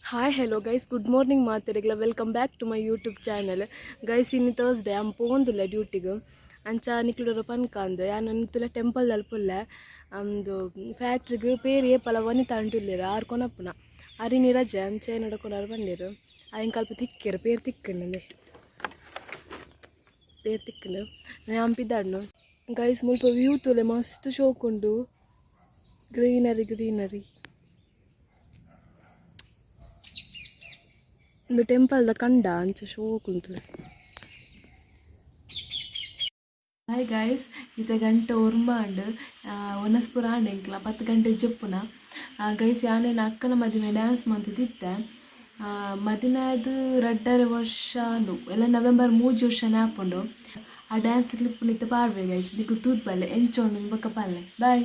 Hi, hello guys, good morning ಮಾತೆರೆಗ್ಲ. Welcome back to my YouTube channel, guys. ಇನಿ Thursday, ಅಮ್ ಪೋಂದುಲ್ಲ ಡ್ಯೂಟಿಗೆ. ಅಂಚ ನಿಕ್ಲುಡೊರ ಪನ್ಕಂದು ಯಾನ್ ಒಂತುಲ temple ದಲ್ಪುಲ್ಲೆ. ಅಂದು ಫ್ಯಾಕ್ಟ್ರಿಗೆ ಪೇರು ಏಪಲ ವನಿತಾ ಅಂಟುಲ್ಲೆರ್, ಆರ್ ಕೊನಪುನ. ಅರಿನಿ ರಜೆ, ಅಂಚೆ ನಡಕೊನಾರು ಬಂದಿರು. ಅಯಿನ್ ಕಲ್ಪ ತಿಕ್ಕೆರ್, ಪೇರು ತಿಕ್ಕಂಡೆ, ಪೇರು ತಿಕ್ಕಂಡು ಹಂಪಿದಾಡ್ನು. ಗೈಸ್, ಮುಲ್ಪ ವ್ಯೂ ತೂಲೆ, ಮಸ್ತ್ ಶೋಕುಂಡು. Greenery greenery. ಒಂದು ಟೆಂಪಲ್ದ ಕಂಡ, ಅಂಚ ಶೋಕುಂತುಲೆ. ಹಾಯ್ ಗೈಸ್, ಇತ್ತೆ ಗಂಟೆ 9 ಆಂಡ್. ಒನಸ್ಪುರ ಆಂಡ್. ಎಂಕ್ಲ 10 ಗಂಟೆ ಜೆಪ್ಪುನ. ಗೈಸ್, ಯಾನ್ ಅಕ್ಕನ ಮದಿಮೆ ಡ್ಯಾನ್ಸ್ ಮಂತಿದ್ದೆ. ಮದಿಮೆ ಆದ್ 2.5 ವರ್ಷ ಆಂಡು. ಎಲ್ಲ ನವೆಂಬರ್ 3 ವರ್ಷನೇ ಆಪುಂಡು. ಆ ಡ್ಯಾನ್ಸ್ ಕ್ಲಿಪ್ ಇತ್ತೆ ಪಾಡ್ವೆ ಗೈಸ್. ನಿಕ್ಲು ತೂದ್ ಬಲ್ಲೆ, ಎಂಚ ಉಂಡು ಬೊಕ್ಕ ಪಲ್ಲೆ. ಬಾಯ್.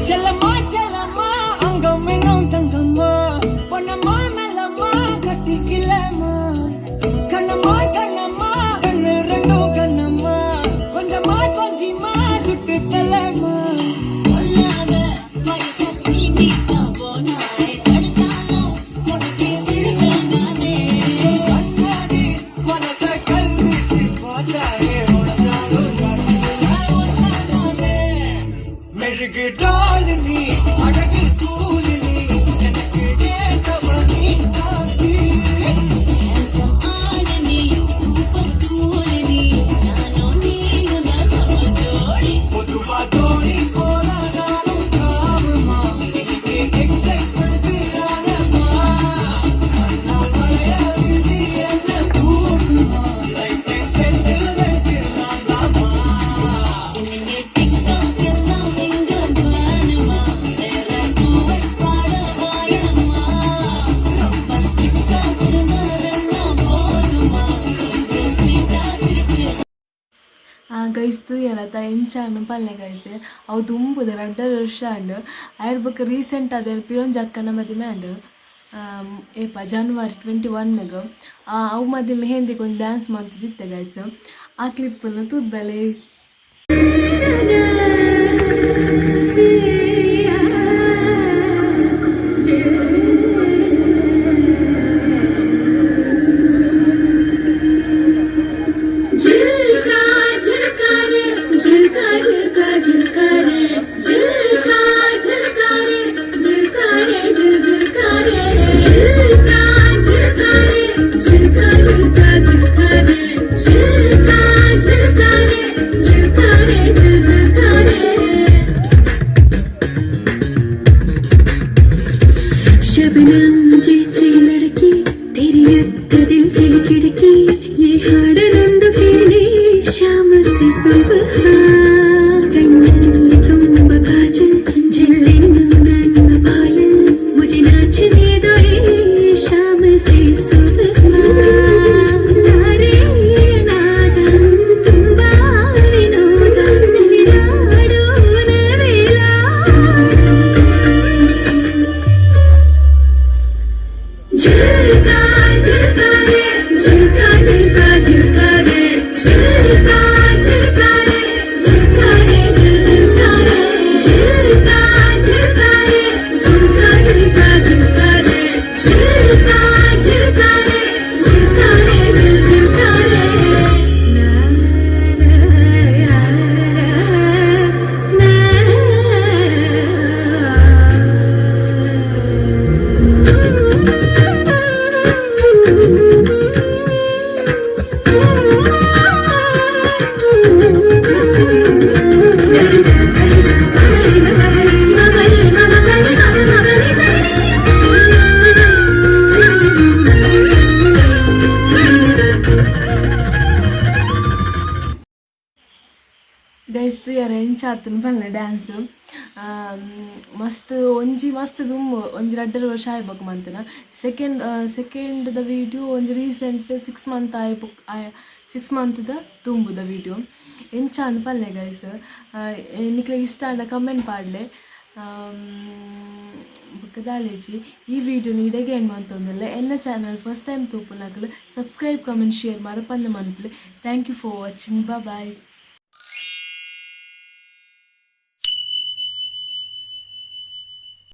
செல்லம்மா செல்லம்மா, அங்கம் என்னும் தங்கம்மா, பொன்னம்மா நல்லம்மா, கட்டிக்கலம்மா. கண்ணம்மா கண்ணம்மா, கண்ணு ரெண்டும் கண்ணம்மா, கொஞ்சமா கொஞ்சமா சுட்டு தலம்மா. பொல்லாத வயச சீண்டித்தான் போனாயே, தடுத்தாலும் உனக்கே விழுவேன் நானே. கண்ணாடி மனச கல் வீசி பார்த்தாயே, உடஞ்சாலும் ஒன்னானே. மெழுகு டால் நீ, அழகு ஸ்கூல் நீ, எனக்கு ஏத்தவ நீ தாண்டி. Handsome ஆன நீ, சூப்பர் கூல் நீ, நானும் நீயும் தான் செம ஜோடி. பொதுவா தோணி போல நானும் காமமா, எனக்கு எக்ஸைட் படுத்துறானம்மா. கண்ணால் வளைய வீசி என்ன தூக்குமா, லைஃப் சென்டிமெண்ட் நான் தாமா. இனிமே டிக்டாக் எல்லாம் இங்க வேணுமா? வேற டூவெட் பாட வாயம்மா. ரொம்ப ஸ்ட்ரிக்டா இருந்ததெல்லாம் போதுமா? கொஞ்சம் ஸ்வீட்டா சிரிச்சு ಗೈಸ್, ತೂಯಲತ್ತ ಎಂಚ ಪಲ್ಲೆ ಗೈಸ್. ಅವು ದುಂಬುದ 2.5 ವರ್ಷ ಆಂಡ್. ಆಯ್ಡ್ ಬೊಕ್ಕ ರೀಸೆಂಟ್ ಅದೇ ಪಿರೊಂಜಿ ಅಕ್ಕನ ಮದಿಮೆ ಆಂಡ್. ಏಪ? ಜನವರಿ 21ಗ್. ಅವು ಮದಿಮೆ ಮೆಹಂದಿಗೆ ಒಂದು ಡ್ಯಾನ್ಸ್ ಮಂತಿದ್ದಿತ್ತೆ ಗೈಸ್. ಆ ಕ್ಲಿಪ್ಪನ್ನು ತೂದ್ದಲೆ. झुलका झुलका रे, झुलका झुलका झुलका रे, झुलका झुलका रे, झुलका रे, झुल झुलका रे, झुलका झुलका रे, झुलका झुलका झुलका रे, झुलका झुलका रे, झुलका रे, झुल झुलका रे. शबनम जैसी लड़की, तेरी युद्ध दिल की खिड़की, ये ಹಾಡನೊಂದು ಕೇಳಿ ಶಾಮ से ಸುಬಹ. ಕಣ್ಣಲ್ಲಿ ತುಂಬ ಕಾಜಲ್, ಜಿಲ್ಲೆನ್ನು ನನ್ನ ಪಾಯಲ್, मुझे नाचने दो ये शाम से सुबह. ಲಾರೆ ನಾದ ತುಂಬಾ ವಿನೋದ, ನಲಿದಾಡೋ ನವಿಲಾಡ. झुलका झुलका रे, झुलका झुलका झुलका रे, झुलका झुलका रे, झुलका रे, झुल झुलका रे, झुलका झुलका रे, झुलका झुलका झुलका रे, झुलका झुलका रे, झुलका रे, झुल झुलका रे. ना ना ना. ಗೈಸ್, ತೂಯರ ಎಂಚ ಆತುಂಡು ಪನ್ಲೆ. ಡ್ಯಾನ್ಸ್ ಮಸ್ತ್. ಒಂಜಿ ಮಸ್ತ್ ದುಂಬು, ಒಂಜಿ 2.5 ವರ್ಷ ಆಯ್ಬೊಕ ಮಂತಿನ. ಸೆಕೆಂಡ್ ಸೆಕೆಂಡ್ದ ವೀಡಿಯೋ ಒಂಜಿ ರೀಸೆಂಟ್ 6 ಮಂತ್ ಆಯ್ಬೊಕ್, 6 ಮಂತ್ದ ದುಂಬುದ ವೀಡಿಯೋ. ಎಂಚ ಆಂಡ್ ಪನ್ಲೆ ಗೈಸ್. ನಿಕ್ಲೆಗ್ ಇಷ್ಟ ಆಂಡ ಕಮೆಂಟ್ ಪಾಡ್ಲೆ. ಬೊಕ್ಕ ದಾಲೇಜಿ, ಈ ವಿಡಿಯೋನ ಇಡೆಗೆ ಎಂಡ್ ಮಂತೊಂದುಲ್ಲೆ. ಎನ್ನ ಚಾನಲ್ ಫಸ್ಟ್ ಟೈಮ್ ತೂಪುನಕುಲು ಸಬ್ಸ್ಕ್ರೈಬ್, ಕಮೆಂಟ್, ಶೇರ್ ಮರಪಂದೆ ಮನ್ಪುಲೆ. Thank you for watching. Bye.